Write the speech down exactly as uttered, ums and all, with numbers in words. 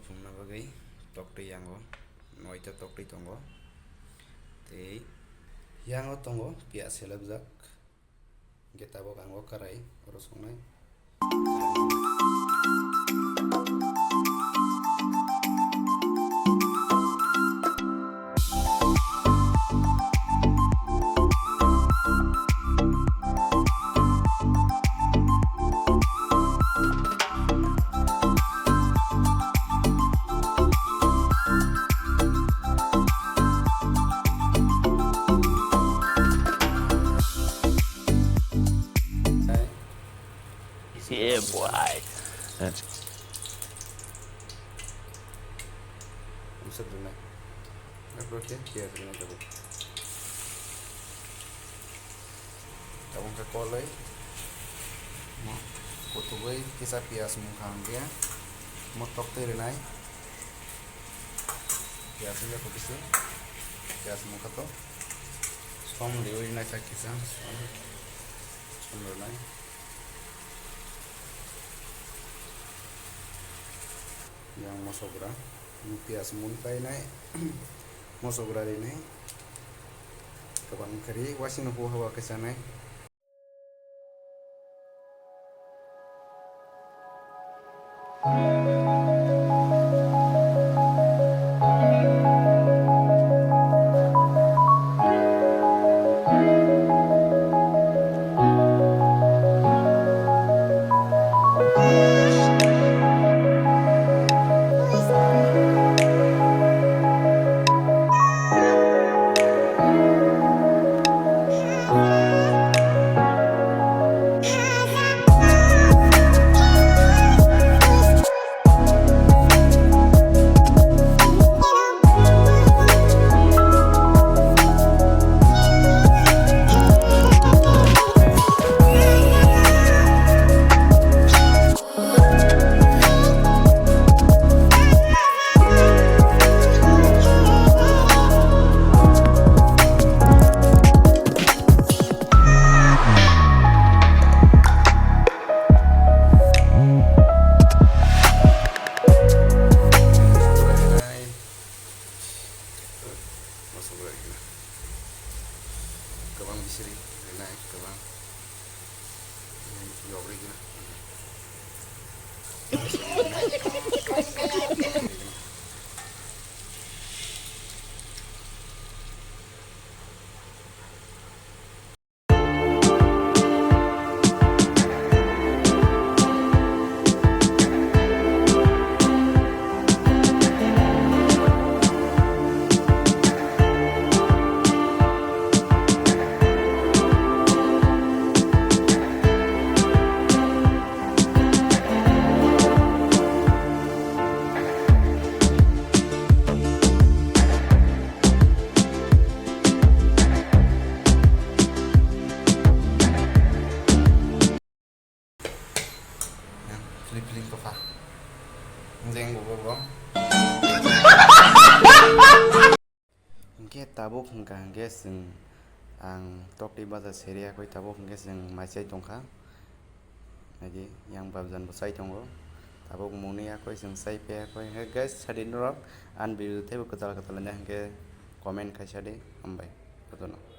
Phungna bagwi toktwi yango noita toktwi tongo. Tei yango tongo piyaj selekjak. Hwnkhe tabuk ang o karai oro songnai. Yeah, boy. Usap rwnai. Abo khe piyaj rwnai tabuk. Tabuk khe koloi. Mo kutugwi kisa piyaj mungkha hwnkhe mo toktwi rwnai. Piyaj wngya kho kisa. Piyaj mungkha to. Som riwi rwnai sa kisa. Som. Som rwnai. Yang mosogra, piyaj mun kainai, mosogra rinai, kwbang kari wasing no huwa huwa khe chanai. Masuk lagi na. Kwbang bisiri rinai, kwbang. Yogri gina. Yang feeling feeling tokha. Jeng bobo bo. Hwnkhe tabuk hwnkha hwnkhe chwng ang toktwi baja seri yakwi tabuk hwnkhe chwng maichai tongkha. Naidi yang babjan bo chai tongo. Tabuk mungni yakwi chwng chai phaiyakwi. Hwnkhe guys, sadi norok ani video teibo kwtal kwtal hwnkhe comment khai sadi. Hambai. Jotono.